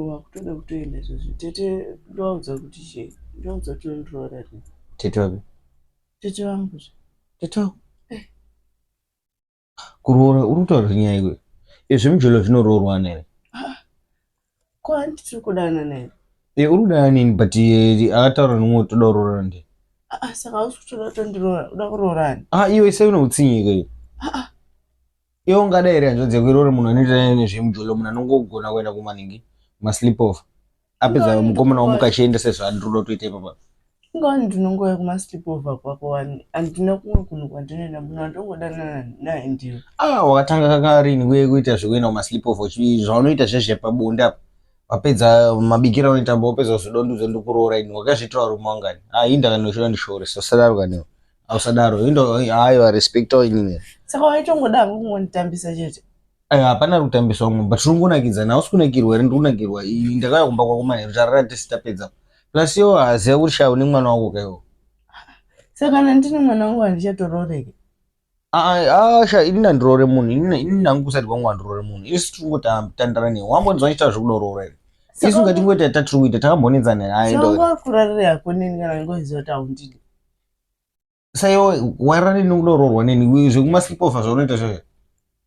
Wakutoda kutoenda izvozvi. Tete ndovaudza kuti chii? Ndovaudza kuti unondiroora rini? Tete wapi? Tete vangu. Tete wako? Kuroora uri kutaura nyaya iwe. Izvi zvemujolo zvinoroorwana here? Ko hanti tiri kudanana here? Eh, uri kudanana neni but akataura nomwe kuti toda kuroorana ndiye. Ah, saka hausi kutoda kutondiroora, uda kuroorana? Ah, iwe sei une utsinye iwewe? Ah, ah. Iwe ungada here hanzvadzi yako iroore munhu anoita nezvemujolo, munhu anongogona kuenda kumaningi masleepover apedza mukomana wamuka achienda sezvaandinoda kutoita ipapa. Ingawani ndinongouya kumasleepover kwako wani, handina kumwe kunhu kwandinoenda, munhu wandongodanana naye ndiwe. Ah, wakatanga kaka rini kuye kuita zvekuenda kumasleepover zvaunoita zvezve pabonde apa wapedza mabikiro aunoita mba wapedza kuzodondudza ndikuroora ini wakazviitira varume wangani? Ah, ini ndakanoshora ndishoresa, usadaro kaniwe. Ausadaro indo hayo respectawo inini. Saka waitongoda hangu kungonditambisa chete. Ayo hapana ari kutambisa umwe but tiri kunakidzana. Hausi kunakirwa here? Ndiri kunakirwa. Ndakauya kumba kwako manheru tarara tisi tapedza. Plus iwo haziva kuti sha une mwana wako kaiwo. Saka kana ndine mwana wangu handichatorooreke? Ah, ah, sha ini ndandiroore munhu ini nangu kusati kwangu handiroore munhu. Isu tiri kungotandara newe. Wambonzwa ndichitaura zvekuda here? Isu ngatingoita tatiri kuita takambonetsana here? Ayi ndo. Saka kurarira yako neni kana ngoziva kuti haundidi. Saiwo warara neni unoda kuroorwa neni zvekumasleepover zvaunoita zvazvo.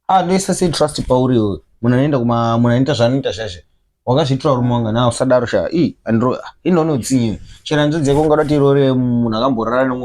Ah, ndoisa sei trust pauri iwe? Munhu anoenda kuma munhu anoita zvaanoita zvazvo. Wakazviitira varume wanga na usadaro sha. Ii andiro inoona utsinye. Chero hanzvadzi yako ungada kuti iroore munhu akamborara nemumwe.